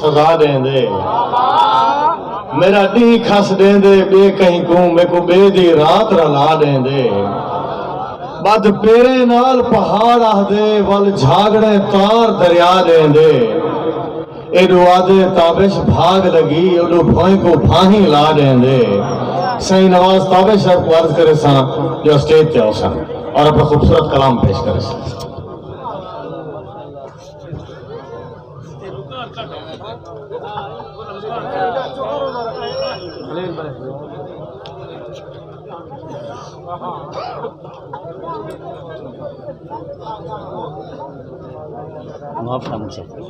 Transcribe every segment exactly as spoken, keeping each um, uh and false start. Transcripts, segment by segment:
سزا ݙیندے۔ میݙا ݙینہہ کھس ݙیندے ٻئے کہیں کوں، میکوں ٻئے دی رات رلا ݙیندے۔ ٻدھ پیریں نال پہاڑ آہدے، ول جھاگڑیں تار دریا ݙیندے۔ ایݙو آہدے تابش بھاڳ لڳی، اوݙو بھوئیں کوں پھاہیں لا ݙیندے۔ سئیں نواز تابش صاحب کوں عرض کریساں جو اسٹیج تے آسن اور اپݨا خوبصورت کلام پیش کریسن۔ معاف کرنا چاہیے۔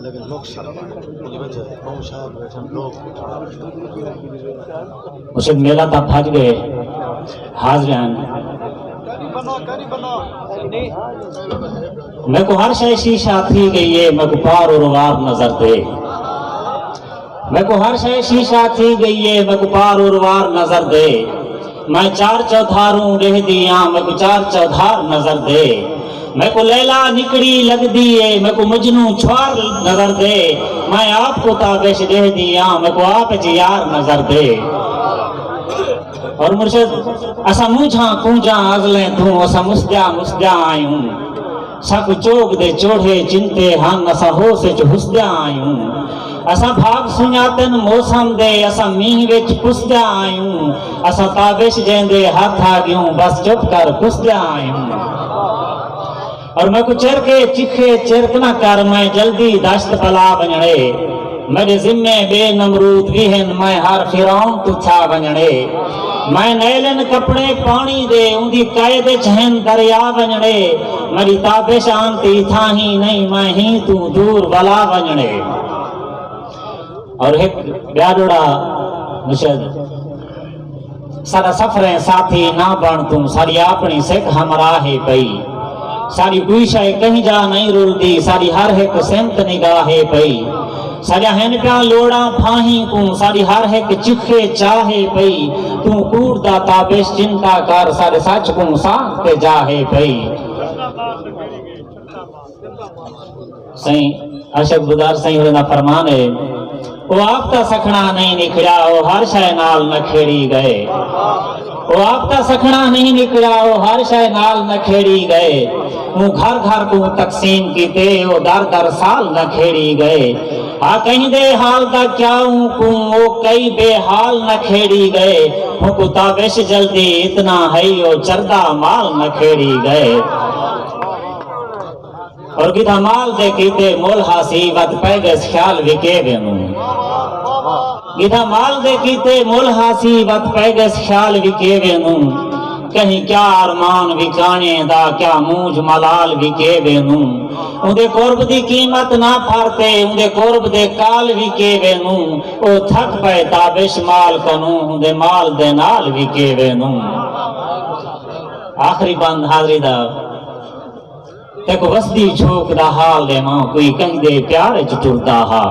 لیکن لوگ سارا بڑے وجہ ہے، بہت شاید بیٹھے لوگ۔ اسے میلہ تاں پھج ڳئے، حاضرین۔ میکوں ہر شے شیشہ تھی ڳئی ہے، میکوں پار و روار نظر دے۔ میکوں ہر شے شیشہ تھی ڳئی ہے، میکوں پار و روار نظر دے۔ میں چار چودھاروں ݙیہدی آں، میکوں چار چودھار نظر دے۔ میکوں لیلا نکڑی لڳدی ہے، میکوں مجنوں چھوار نظر دے۔ میں آپ کوں تابش ݙیہدی آں، میکوں آپ اچ یار نظر دے۔ اور مرشد، اساں مونجھاں کونجاں ازلیں توں، اساں مسدیاں مسدیاں آئیوں۔ ساکوں چوک دے چوڑھے چنتے ہن، اساں ہوس اچ ہسدیاں آئیوں۔ اساں بھاڳ سنڄاتن موسم دے، اساں مینہ وچ پسدیاں آئیوں۔ اساں تابش جیندے ہتھ آ ڳیوں، بس چپ کر پسدیاں آئیوں۔ اور میکوں چرکے چکھے چرک نہ کر، میں جلدی دشت بلا ونڄݨے۔ میݙے ذمے ٻئے نمرود وی ہن، میں ہر فرعون توں تھیا ونڄݨے۔ میں نیلن کپڑے پاݨی دے، اوندی قید اچ ہن دریا ونڄݨے۔ میݙی تابش آن تے اتھاہیں نئیں، میں ہیں توں دور ولا ونڄݨے۔ اور ہک ٻیا ݙوہڑا مرشد، ساݙا سفریں ساتھی نہ بݨ توں، ساݙی اپݨی سک ہمراہ ہے پئی۔ ساݙی کوئی شے کہیں جا نئیں رلدی، ساݙی ہر ہک سمت نگاہ ہے پئی۔ ساݙیاں ہن پیاں لوڑاں پھاہیں کوں، ساݙی ہر ہک چکھے چاہ ہے پئی۔ توں کوڑ دا تابش چنتا کر، ساݙے سچ کوں سانگھ تے جا ہے پئی۔ سئیں ارشد بزدار سئیں ہوراں دا فرمان ہے، او آپ تاں سکھݨا نئیں نکھڑیا، او ہر شے نال نکھیڑی ڳئے۔ او آپ تاں سکھݨا نئیں نکھڑیا، او ہر شے نال نکھیڑی ڳئے۔ اوں گھر گھر کوں تقسیم کیتے، او در در سال نکھیڑی ڳئے۔ ہا کہیں دے حال دا کیا اوں کوں، او کئی بے حال نکھیڑی ڳئے۔ اوں کوں تابش جلدی اتنا ہئی، او چردا مال نکھیڑی ڳئے۔ اور گدھا مال دے کیتے مول ہاسی، وت پئے ڳئس خیال وکے ویندوں۔ گدھا مال دے کیتے مول ہاسی، وت پئے ڳئس خیال وکے ویندوں۔ کہیں کیا ارمان وکاݨے دا، کیا مونجھ ملال وکے ویندوں۔ اوندے قرب دی قیمت نہ پھرتے، اوندے قرب دے کال وکے ویندوں۔ او تھک پئے تابش مال کنوں، اوندے مال دے نال وکے ویندوں۔ آخری بند حاضری دا۔ تیکوں وسدی جھوک دا حال ݙیواں، کوئی کہیں دے پیار اچ ٹردا ہا۔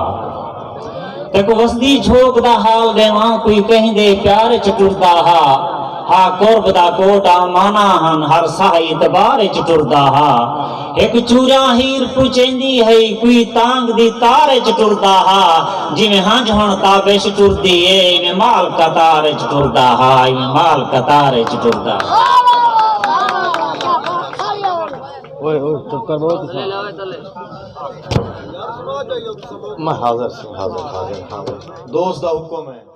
تیکوں وسدی جھوک دا حال ݙیواں، کوئی کہیں دے پیار اچ ٹردا ہا۔ ہا قرب دا کوٹ اماناں ہن، ہر ساہ اعتبار اچ ٹردا ہا۔ ہک چوراں ہیر پچیندی ہئی، کوئی تانگ دی تار اچ ٹردا ہا۔ جیویں ہنج ہݨ تابش ٹردی اے، ایویں مال قطار اچ ٹردا ہا، ایویں مال قطار اچ ٹردا ہا۔ اوئے، اوئے، چپ کر بابا، تساں۔ میں حاضر سئیں، حاضر، حاضر، حاضر۔ دوست دا حکم ہے۔